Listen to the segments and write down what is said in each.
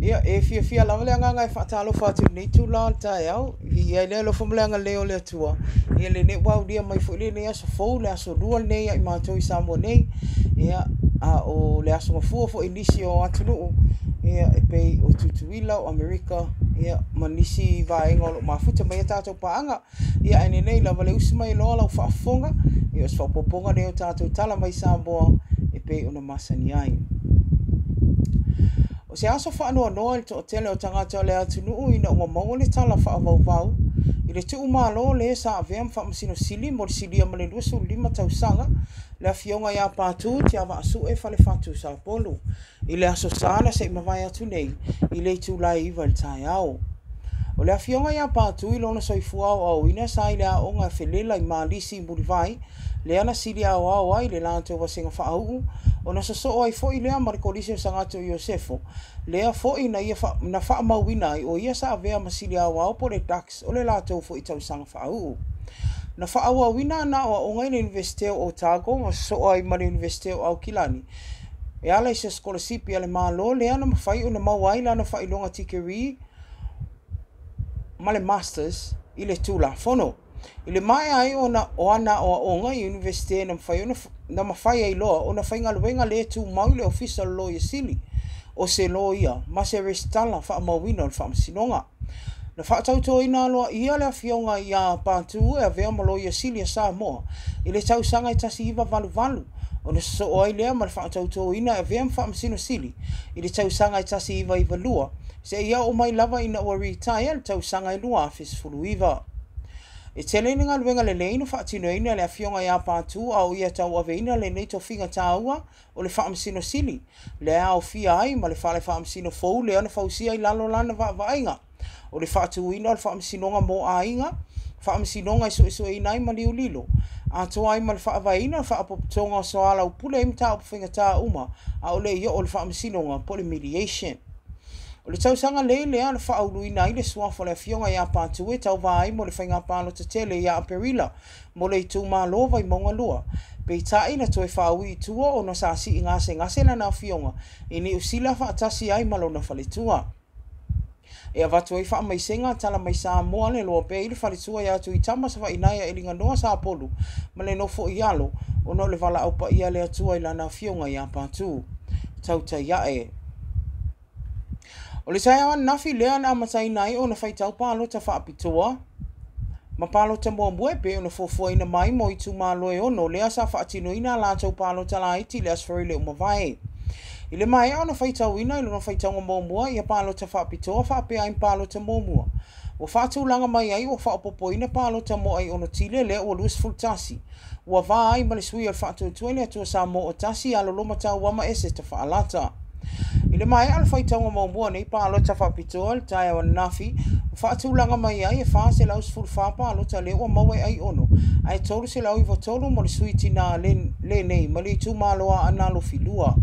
Ia, e fiafia lava le agaga e faatalofa atu i lenei itula o le taeao, e viia ai le alofa ma le agalelei o le Atua, ia lenei ua aulia mai foi lenei aso fou, le aso lua lenei ia i matou i Samoa nei, ia, a o le aso gafua foi i nisi o atunuu, ia, e pei o Tutuila, o Amerika, ia, ma nisi vaega o lo o mafuta mai ai tatou paaga. Ia, ae lenei lava le usi mai loa lau faafofoga, ia, o se faaopoopoga lenei o tatou tala mai Samoa e pei ona masani ai. O se aso faanoanoa i le toatele o tagata o le atunuu ina ua maua le tala faavauvau i le tuumalo le sa avea ma Faamasino Sili mo le silia ma le 25 tausaga, le Afioga ia Patu Tiavaasue Falefatu Sapolu, i le Aso Sa na se i mavae atu nei i le itula e 9 i le taeao. O le Afioga ia Patu i lona soifua aoaoina sa i le aoga felela i Malisi i Mulivai, lea na sili aoao ai le latou vasega faauu, ona sosoo ai foi lea ma le Kolisi o Sagato Iosefo, lea foi na ia na faamauina ai o ia sa avea ma sili aoao po o le Dux o le latou foi tausaga faauu. Na faaauauina ana aoaoga i le Iunivesite o Otago ma sosoo ai ma le Iunivesite o Aukilani e ala i se sikolasipi a le Malo lea na mafai ona maua ai lana faailoga tikeri ma le Masters i le Tulafono. I le maea ai ona o ana aoaoga i Iunivesite na mafai ona na mafai ai loa ona faigaluega le tumau i le Ofisa o le Loia Sili, o se loia ma se resitala faamauina o le faamasinoga. Na faatautoina aloaia le afioga ia Patu e avea ma Loia Sili a Samoa i le tausaga e 1988, ona sosoo ai lea ma le faatautoina e avea ma Faamasino Sili i le tausaga e 1992, seia oo mai lava ina ua retire i le tausaga e 2019. E tele ni galuega lelei na faatinoina e le Afioga ia Patu a o ia tauaveina lenei tofiga taua o le Faamasino Sili, lea e aofia ai ma le fale faamasino fou lea na fausia i lalo o lana vaavaaiga, o le faatuina o le Faamasinoga mo Aiga, Faamasinoga e suesueina ai maliu lilo, atoa ai ma le faavaeina o le Faalapotopotoga o Soalaupule ai Mataupu Faigata uma a o le i oo i le Faamasinoga po o le Mediation. O le tausaga lei lea na faauluina ai le suafa o le Afioga ia Patu e tauva ai mo le faiga palota tele ia Aperila mo le itumalo Vaimauga 2. Peitai na toe faaui i tua ona sa sii gasegase lana afioga i Niu Sila faatasi ai ma lona faletua. E avatu ai faamaisega a Tala Mai Samoa le loa pea i le faletua ia Tuitama Savainaea Eliganoa Sapolu ma le nofo i alo ona o le valaau paia a le Atua i lana afioga ia Patu. Tautai ae. O le taeao ananafi lea na amataina ai ona faitau palota faapitoa ma palota muamua e pei ona fuafuaina mai mo itumalo e ono lea sa faatinoina a latou palota laiti i le Aso Faraile ua mavae. I le maea ona faitauina i lona faitauga muamua ia palota faapitoa faapea ai ma palota muamua, ua faatulaga mai ai ua faaopoopoina palota mo Aiono Tile lea ua 21, ua va ai ma le sui o le Faatuatua i le Atua Samoa ua Tasi ia Loloma Tauama Eseta Faalata. I le maea o le faitauga muamua o nei palota faapitoa i le taeao ananafi, ua faatulaga mai ai e 414 palota lea ua maua e Aiono, ae 393 mo le sui tinā lenei mai le itumalo o Aana Alofi 2.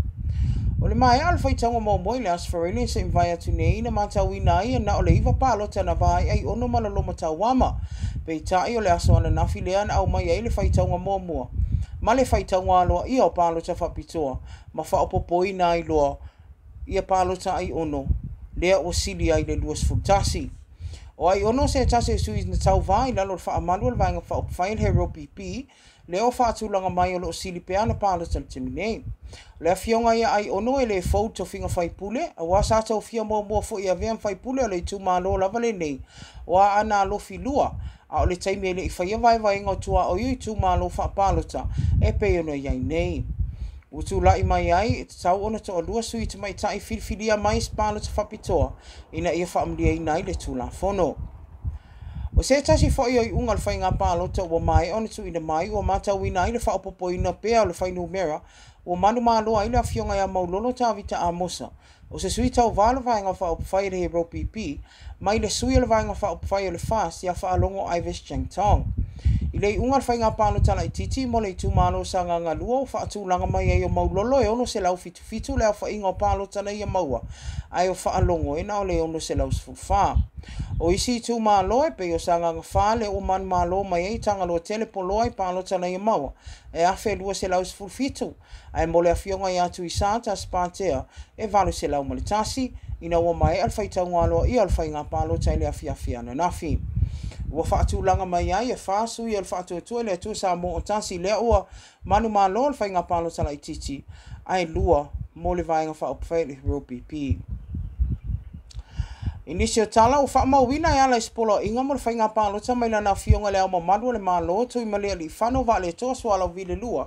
O le maea o le faitauga muamua i le Aso Faraile se i mavae atu nei na matauina ai e na o le 9 palota na va ai Aiono ma Loloma Tauama. Peitai o le aso ananafi lea na aumai ai le faitauga muamua ma le faitauga aloaia o palota faapitoa ma faaopoopoina ai loa ia palota Aiono lea ua sili ai le 21. O Aiono se tasi o sui na tauva i lalo o le faamalu o le Vaega Faaupufai o le HRPP, lea ua faatulaga mai o lo o sili pea ana palota i le taimi nei. O le afioga ia Aiono e le fou i le tofiga faipule, aua sa tofia muamua foi e avea ma faipule o le itumalo lava lenei o Aana Alofi 2, a o le taimi e le i faia vaevaega o tuaoi o itumalo faapalota e pei ona i ai nei. Ua tulai mai ai, e tatau ona toalua sui tamaitai filifilia mai i se palota faapitoa ina ia faamalieina ai le Tulafono. O se tasi foi o iuga o le faiga palota ua maea ona tuuina mai, ua matauina ai le faaopoopoina pea o le fuainumera ua manumalo ai le afioga ia Maulolo Tavita Amosa, o se sui tauva o le Vaega Faaupufai a le HRPP, mai le sui o le Vaega Faaupufai o le FAST ia Faalogo Ivis Chang Tong. I le iuga o le faiga palota laitiiti mo le itumalo o Sagaga 2 ua faatulaga mai ai o Maulolo e 677 le aofaiga o palota na ia maua, ae o Faalogo e na o le 614. O isi itumalo e pei o Sagaga 4 lea ua manumalo mai ai Tagaloa Tele Poloa i palota na ia maua e 1,217, ae mo le afioga ia Tuisa Tasipatea e 801 ina ua maea le faitauga aloaia o le faiga palota i le afiafi ananafi. Ua faatulaga mai ai e 4 sui o le Faatuatua i le Atua Samoa ua tasi lea ua manumalo le faiga palota laitiiti, ae 2 mo le Vaega Faaupufai a le HRPP. I nisi o tala ua faamauina e ala i se poloaiga mo le faiga palota mai lana afioga i Le Ao Mamalu o le Malo Tuimalealiifano Vaaletoa Sualauvi II,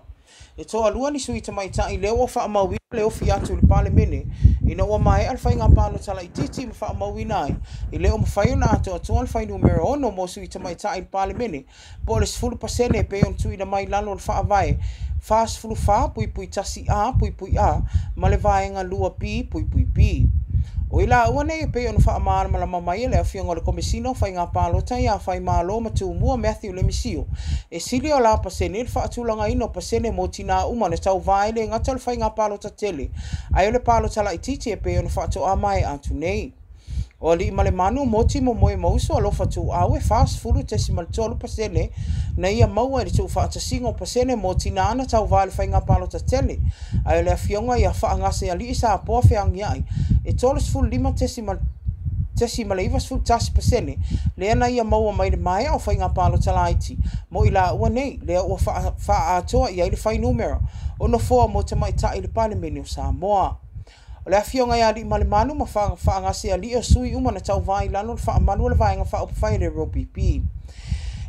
e toalua ni sui tamaitai lea ua faamauina le ofi atu i le Palemene ina ua maea le faiga palota laitiiti ma faamauina ai e le o mafai ona atoatoa le fuainumera 6 mo sui tamaitai i le Palemene po o le 10% e pei ona tuuina mai i lalo o le Faavae 44.1A.A ma le Vaega 2B.B. O i laua nei e pei ona faamalamalama mai e le Afioga o le Komesina o Faiga Palota ia Faimalo Matumua Mathew Lemisio, e sili o la pasene le faatulagaina o pasene mo tinā uma na tauva e le gata o le faiga palota tele, ae o le palota laitiiti e pei ona faatoa maea atu nei. O Aliimalemanu Moti Momoemausu Alofa Tuuau e 40.3% na ia maua i le tuufaatasiga o pasene mo tinā na tauva i le faiga palota tele, ae o le afioga ia Faagasealii Sapoa Feagiai e 35.91% lea na ia maua mai le maea o faiga palota laiti mo i laua nei, lea ua faaatoa i ai le fuainumera o nofoa mo tamaitai i le Palemene o Samoa. O le afioga ia Aliimalemanu ma Faagasealii o sui uma na tauva i lalo o le faamalu o le Vaega Faaupufai a le RPP.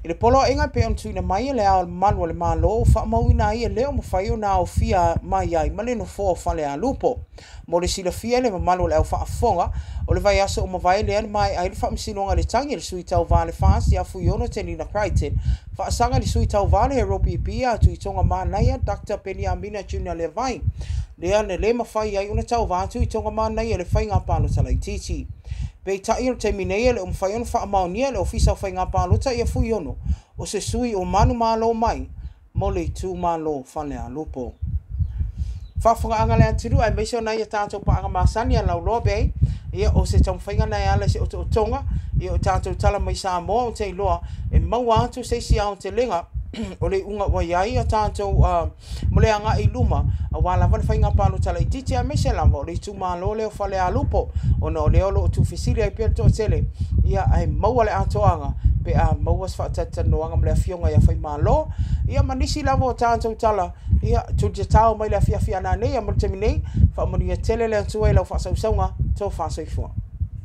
I le poloaiga e pei ona tuuina mai e Le Ao Mamalu o le Malo ua faamauina ai e le o mafai ona aofia mai ai ma le nofoa o Falealupo. Mo le silafia e le mamalu o le au faafofoga, o le vaiaso ua mavae lea na maea ai le faamasinoga i le tagi a le sui tauva a le FAST ia Fuiono Tenina Crichton, faasaga i le sui tauva o le HRPP ia Tuitoga Manaia Dr Peniamina Junior Levai, lea na le mafai ai ona tauva Tuitoga Manaia i le faiga palota laitiiti. Peitai o le taimi nei e le o mafai ona faamaonia e le Ofisa o Faiga Palota ia Fuiono o se sui o manumalo mai mo le itumalo o Falealupo. Faafofogaaga a le atunuu aemaise o nai a tatou paaga masani a Lauloa Bay, ia o se taumafaiga lena e ala i se otootoga ia o tatou tala mai Samoa, ou te iloa e maua atu se isi aotelega o le iuga ua i ai a tatou mo le agai i luma aua lava le faiga palota laitiiti aemaise lava o le itumalo lea o Falealupo, ona o lea o lo o tuufesili ai pea le toatele, ia ae maua le atoaga pe a maua se faatalatalanoaga ma le afioga ia Faimalo ia ma nisi lava o tatou tala ia tulitatao mai le afiafi a nanei. Mo le taimi nei, faamanuia tele le Atua i lau faasausauga. Tofa soifua.